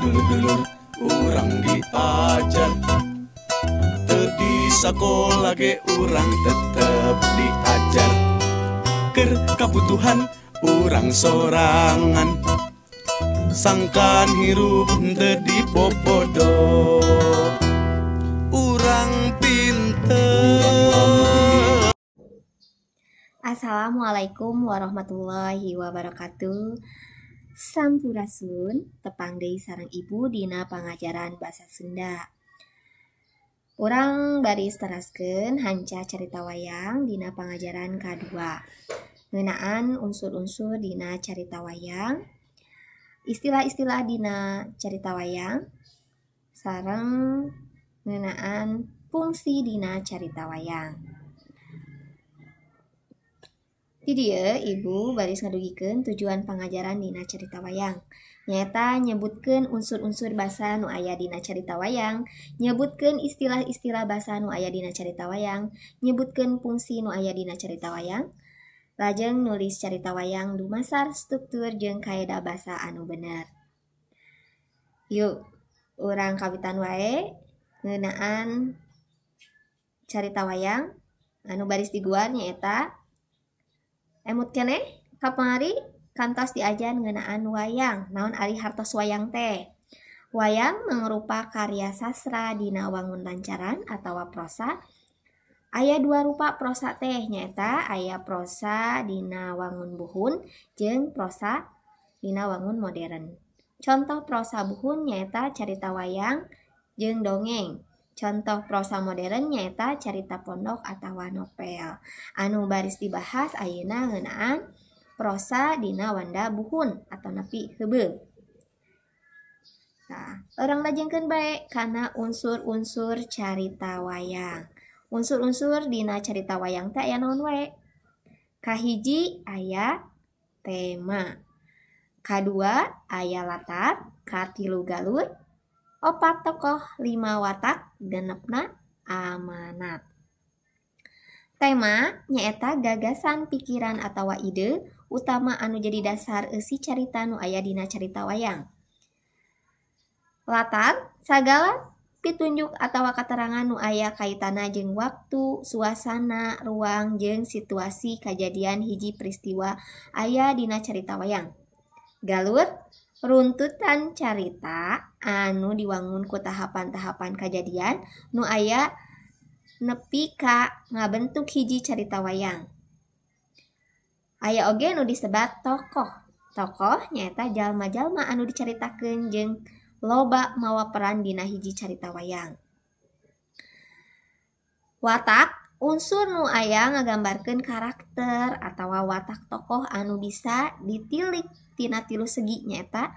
Dulur-dulur urang diajar, teu di sakola ge urang tetep diajar. Keur kabutuhan urang sorangan, sangkan hirup teu dipopodo. Urang pinter. Assalamualaikum warahmatullahi wabarakatuh. Sampurasun, tepang deui sareng ibu dina pangajaran basa Sunda. Urang baris teraskeun hanca carita wayang dina pangajaran kadua. Ngeunaan unsur-unsur dina carita wayang, istilah-istilah dina carita wayang, sareng ngeunaan fungsi dina carita wayang. Di dieu ibu baris ngadugikeun tujuan pangajaran dina carita wayang. Nyaeta nyebutkeun unsur-unsur basa nu aya dina carita wayang, nyebutkeun istilah-istilah basa nu aya dina carita wayang, nyebutkeun fungsi nu aya dina carita wayang, lajeng nulis carita wayang dumasar struktur jeung kaedah basa anu bener. Yuk, urang kawitan wae ngeunaan carita wayang anu baris diguar nyaeta emut keneh kamari kantos diajar ngeunaan wayang. Naon ari hartos wayang teh? Wayang mangrupa karya sastra dina wangun lancaran atawa prosa. Aya dua rupa prosa teh, nyaeta aya prosa dina wangun buhun jeung prosa dina wangun modern. Contoh prosa buhun nyaeta carita wayang jeung dongeng. Contoh prosa modern nyaeta carita pondok atawa novel. Anu baris dibahas ayeuna ngeunaan prosa dina wanda buhun atau nepi heubeul. Nah, urang lajengkeun bae kana unsur-unsur carita wayang. Unsur-unsur dina carita wayang teh aya naon wae? Kahiji aya tema, kadua aya latar, katilu galur, opat tokoh, 5 watak, genepna amanat. Tema nyaeta gagasan, pikiran atawa ide utama anu jadi dasar eusi carita nu aya dina carita wayang. Latar sagala pitunjuk atawa katerangan nu aya kaitana jeung waktu, suasana, ruang jeung situasi kajadian hiji peristiwa aya dina carita wayang. Galur runtutan carita anu diwangun ku tahapan-tahapan kajadian nu aya nepi ka ngabentuk hiji carita wayang. Aya oge nu disebat tokoh. Tokoh nyaeta jalma-jalma anu dicaritakeun jeung loba mawa peran dina hiji carita wayang. Watak unsur nu aya ngagambarkeun karakter atawa watak tokoh anu bisa ditilik tina tilu segi, nyaeta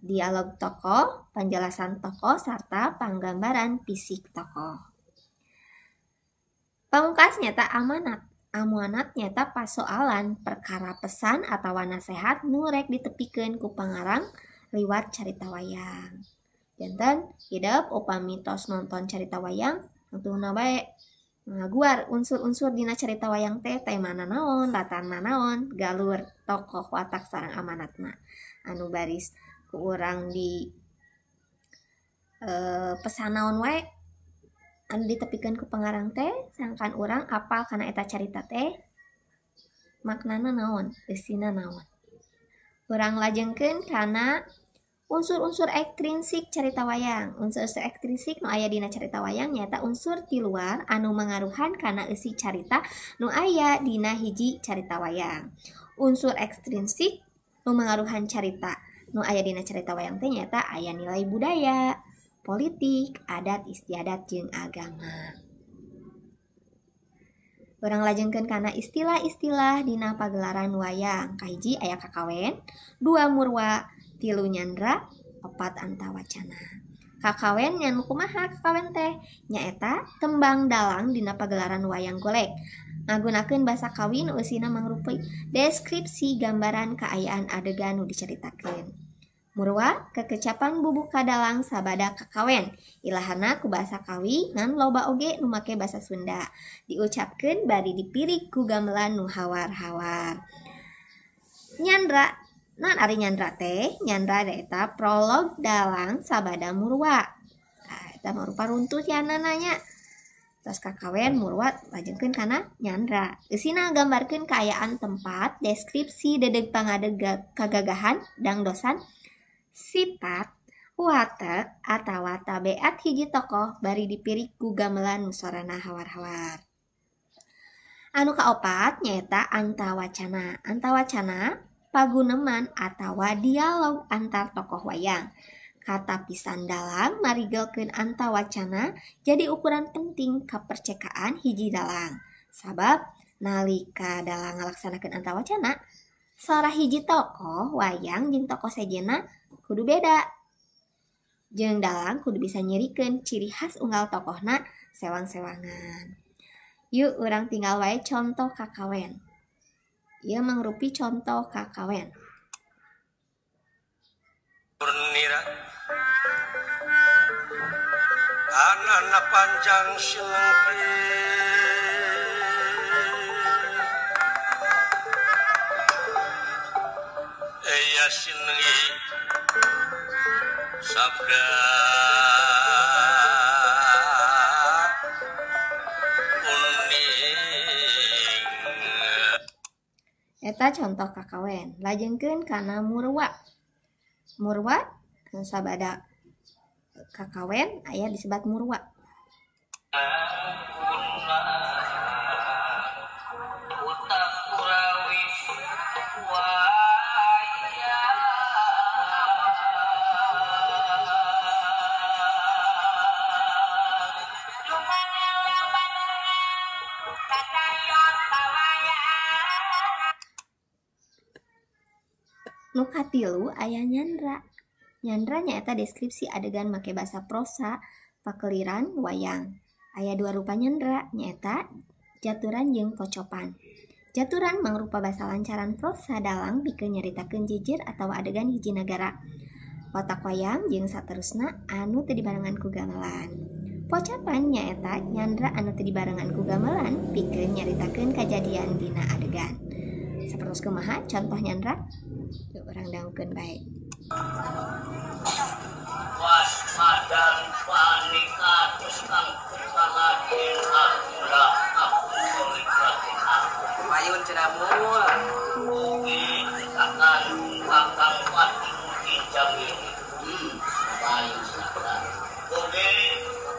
dialog tokoh, penjelasan tokoh, sarta panggambaran fisik tokoh. Pamungkas nyaeta amanat. Amanat nyaeta pasoalan perkara pesan atawa nasehat nu rek ditepikeun ku pangarang liwat carita wayang. Janten hidep upami tos nonton carita wayang tungtungna bae ngaguar unsur-unsur dina carita wayang teh temana naon, latarna naon, galur, tokoh, watak sareng amanatna. Anu baris ku urang di pesan naon wae anu ditepikeun ku pangarang teh, sangkan urang apal kana eta carita teh maknana naon, eusina naon. Urang lajengkeun kana unsur-unsur ekstrinsik carita wayang. Unsur-unsur ekstrinsik nu aya dina carita wayang nyaeta unsur ti luar anu mangaruhan kana eusi carita nu aya dina hiji carita wayang. Unsur ekstrinsik nu mangaruhan carita nu aya dina carita wayang teh nyaeta aya nilai budaya, politik, adat istiadat jeung agama. Urang lajengkeun kana istilah-istilah dina pagelaran wayang. Kahiji aya kakawen, 2 murwa, 3 nyandra, 4 antawacana. Kakawen nya nu kumaha kakawen teh? Nyaeta tembang dalang dina pagelaran wayang golek. Ngagunakeun basa kawi nu eusina mangrupi deskripsi gambaran kaayaan adegan nu dicaritakeun. Murwa kekecapan bubuk kadalang sabada kakawen. Ilahana ku bahasa kawi ngan loba oge nu make basa Sunda. Diucapkeun bari dipirik ku gamelan nu hawar-hawar. Nyandra Naon ari nyandra teh? Nyandra eta prolog dalang sabada murwa. Nah, eta mangrupa runtuyanana nya. Tos kakawen murwa lajengkeun kana nyandra. Eusina gambarkeun kaayaan tempat, deskripsi dedeg pangadeg kagagahan, dangdosan, sifat, watek atawa tabeat hiji tokoh bari dipirik ku gamelan nu sorana hawar-hawar. Anu kaopat nyaeta antawacana. Antawacana paguneman atawa dialog antar tokoh wayang. Katapisan dalang marigelkeun antawacana jadi ukuran penting kapercekaan hiji dalang. Sabab nalika dalang ngalaksanakeun antawacana, sora hiji tokoh wayang jeung tokoh sejenna kudu beda. Jeung dalang kudu bisa nyirikeun ciri khas unggal tokohna sewang-sewangan. Yuk urang tinggal wae contoh kakawen. Ieu mangrupi contoh kakawen. Purnira anana panjang silengpi eya sinengi sabda uning. Eta contoh kakawen. Lajengkeun kana murwa. Murwa sabada kakawen aya disebat murwa. Nu katilu aya nyandra. Nyandra nyaeta deskripsi adegan make basa prosa pakeliran wayang. Aya dua rupa nyandra nyaeta jaturan jeung pocopan. Jaturan mangrupa basa lancaran prosa dalang pikeun nyaritakeun jijir atawa adegan hiji nagara. Watak wayang jeung saterusna anu teu dibarengan ku gamelan. Pocapan nyaeta nyandra anu teu dibarengan ku gamelan pikeun nyaritakeun kajadian dina adegan. Sapertos kumaha contoh nyandra? Urang dangukeun bae. Waspada panika terus kang saladin abdullah aku payun cenamul ugi akan kakang pati ugi jamin payun silakan ugi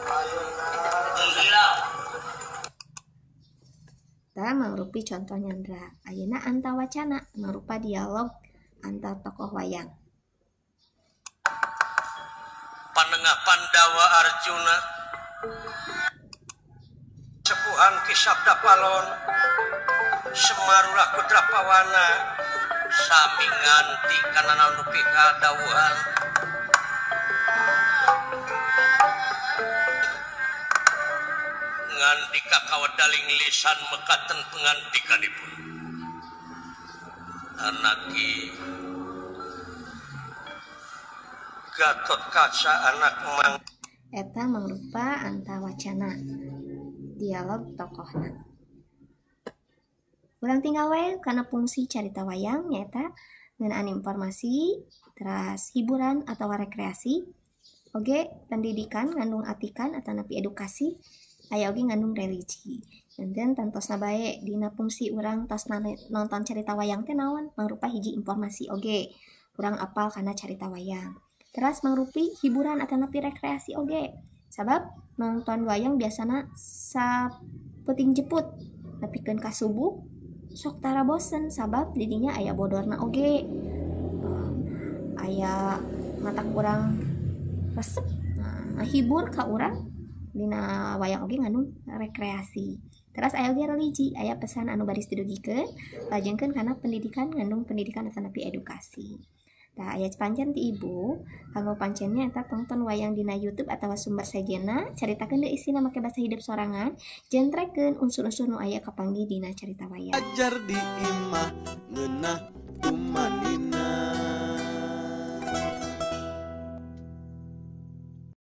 payun gila. Eta mangrupi contoh nyandra. Ayeuna antawacana mangrupa dialog antar tokoh wayang. Panengah Pandawa Arjuna sepuhan Ki Sabda Palon Semarurah Putra Pawana sami nganti kana nu pikadawuhan ngandika kawedaling lisan mekaten pengandikanipun anaki Gatot Kaca anak mang. Eta mangrupa antawacana dialog tokohna. Urang tinggal wae kana fungsi carita wayang nyaeta ngeunaan informasi, teras hiburan atawa rekreasi, oge pendidikan ngandung atikan atanapi edukasi, aya oge ngandung religi. Janten tantosna bae dina fungsi urang tos nonton carita wayang teh naon mangrupa hiji informasi oge. Urang apal kana carita wayang. Teras mangrupi hiburan atanapi rekreasi oge. Sabab nonton wayang biasana sapeting jeput nepikeun ka subuh sok tara bosen sabab didinya aya bodorna oge. Aya matak urang resep, nah, hibur ka urang dina wayang oge ngandung rekreasi. Teras aya oge religi, aya pesan anu baris didugikeun, lajengkeun kana pendidikan ngandung pendidikan atanapi edukasi. Tah aya pancen ti ibu, kanggo pancennya eta tonton wayang dina YouTube atawa sumber sejenna, caritakeun deui isina make basa hidup sorangan, jentrekeun unsur-unsur nu aya kapanggih dina carita wayang. Ajar di imah ngeunah tumanin.